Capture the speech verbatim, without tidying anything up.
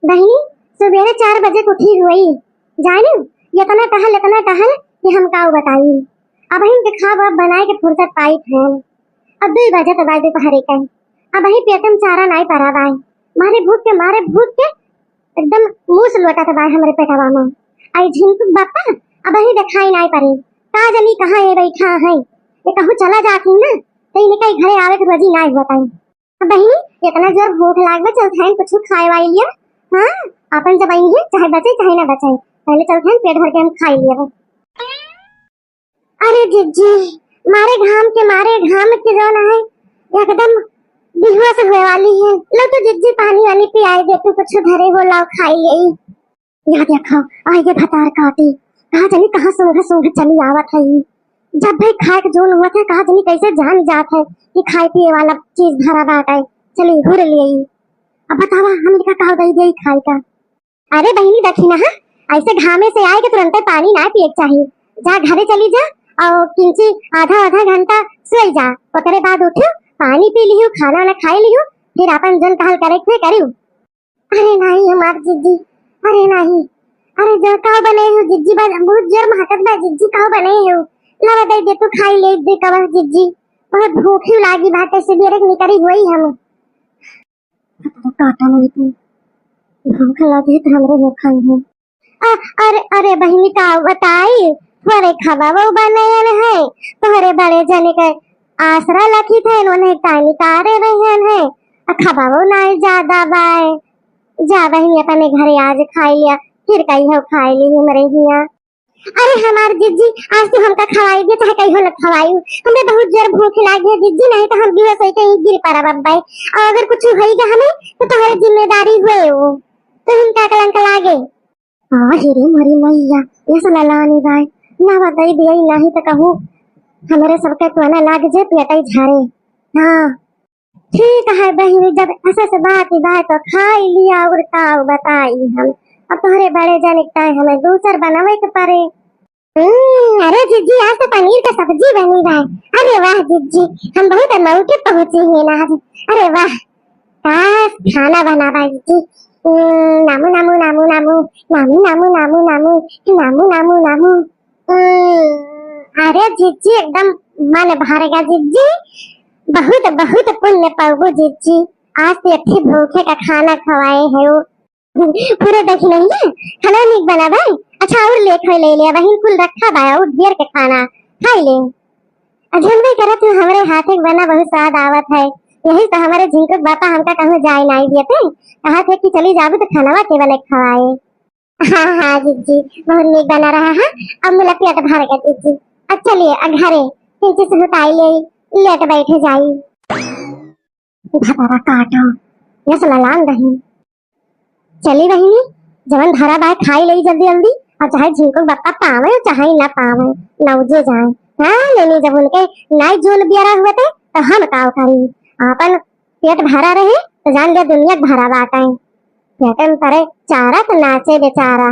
बहिनी, सुबेरे चार बजे के उठी हुई, जानिउ, इतना टहल, इतना टहल कि हम काउ बताई। अबहिन के खाब अब बनाए के फुर्सत पाई थे। अब दुई बजे तो बाय दोपहरे के, अबही पेट में चारा नाई परा बाय। मारे भूख के, मारे भूख के एकदम मूस लोटत बाय हमरे पेटवा में। आई झिंकू बापा अबही देखाई नाई परे, का जनी कहाँ ये बैठा है। ये कहूँ चला जाती ना तो इनका घरे आवे के रोजी नाई होता है। बहिनी, इतना जोर भूख लाग बा, चल थाइन कुछ खाए वाई लिया। हाँ, अपन जब आई है, चाहे बचे चाहे ना बचे, पहले चल थाइन पेट भर के हम खाई लिया। अरे जिज्जी, मारे घाम के, मारे घाम के जौन है, एकदम बेहोश होए वाली है। लो तो जिज्जी, पानी वानी पियाए दे, तू कुछ धरे हो, लाओ खाई ले। या देखा, आइगे भतार काटी। कहाँ जानी कहाँ सूंघ सूंघ चली आवत है ई। जब भाई खाए के जोन हुआ था, कहाँ जानी कैसे जान जात है कि खाए पिए वाला चीज धरा बाटे। चली, घूर लिए। अब बतावा, हम इनका का दई दे खाए का? अरे बहिनी, देखी ना, हाँ, ऐसे घामे से आए के तुरंते पानी ना पिए के चाही। जा घरे चली जा और किंची आधा आधा घंटा सोई जा, ओकरे बाद उठियो, पानी पी लियो, खाना वाना खाई लियो, फिर अपन जन कहल करे के करियो। अरे नाही हमार जिज्जी, अरे नाही, अरे जो काउ बने हो जिज्जी, बस बहुत जोर महकत बा जिज्जी, काउ बने हो? लगा दे दे तू खाई ले दे कबस जिज्जी, बहुत भूखी लागी बाटे, सुबेरे के निकरी हुई हम। काटा नहीं तू, भूख लगी तो हमरे मुँह खाई है। अ-, अरे, अरे बहिनी, का बताई, थोरे खबावो बनयन है, तोहरे बड़े जने के आसरा लखी थे, उन्हें ताई निकारे रहन है, अ खबावो नाई ज्यादा बाय। जा बहिनी, अपने घरे आज खाई लिया, फिर कहियो खाई ली हमरे हिया। अरे हमार जिज्जी, आज तू हमका खवाई दे, चाहे कहियो न खवाई, हमें बहुत जोर भूख लागी है जिज्जी, नहीं तो हम बेहोश होई के ही गिर पड़ब अब्बे। और अगर कुछ होई गया हमें, तो तोहरे जिम्मेदारी हुए वो, तो हमका कलंक लागे। आ, हे रे मोरी मैया, ये सुना लानी बाय, ना बताई दिया ही नाही तो कहूँ, हमरे सबके कोना लाग जे पेटई झारे। हाँ, ठीक है बहिनी, जब ऐसे से बात ही बात तो खाई लिया और का बताई हम। अब तोहरे बड़े जने के ताई हमें दूसर बनावे के पड़े। हम्म, अरे जिज्जी, आज तो पनीर का सब्जी बनी बा। अरे वाह जिज्जी, हम बहुत अनौखे पहुँचे हैं ना आज। अरे वाह, का खाना बना बा जिज्जी। हम्म, नामू, नामू, नामू, नामू। हम्म, अरे जिज्जी, एकदम मन भर गया जिज्जी, बहुत, बहुत पुण्य पाऊबू जिज्जी। आज तो अच्छे भूखे का खाना खवाए है वो। पूरे देखी नहीं है, खाना नीक बना बा। अच्छा, और ले खोए ले लिया बहिन, कुल रखा बा और ढेर के खाना खाई ले। अझुलबे करत हूँ, हमरे हाथे के बना बहुत स्वाद आवत है। यही तो हमारे झिंकू के बापा हमका कहूँ जाए नाई दिए थे, कहा थे कि चली जाबू तो खानवा के बने खवाए। हाँ, हाँ, जिज्जी, बहुत नीक बना रहा है। अब मेरा पेट भर गया, जिज्जी। अब चलिए, अब घरे, फिर से सुताई ले, लेट बैठे जाई। भतारा काटो, ये सुना लान रही। चली बहिनी, जवन धरा बाय खाई ले जल्दी जल्दी, और चाहे झिंकू बप्पा पावे, चाहे ना पावे, नौजे जाए। हाँ, लेनी जब उनके नाई जोन बियारा हुए थे, तो हम का करी? आपन पेट भरा रहे, तो जान लिया दुनिया के भरा बाटे। पेट में परे चारा, तो नाचे बेचारा।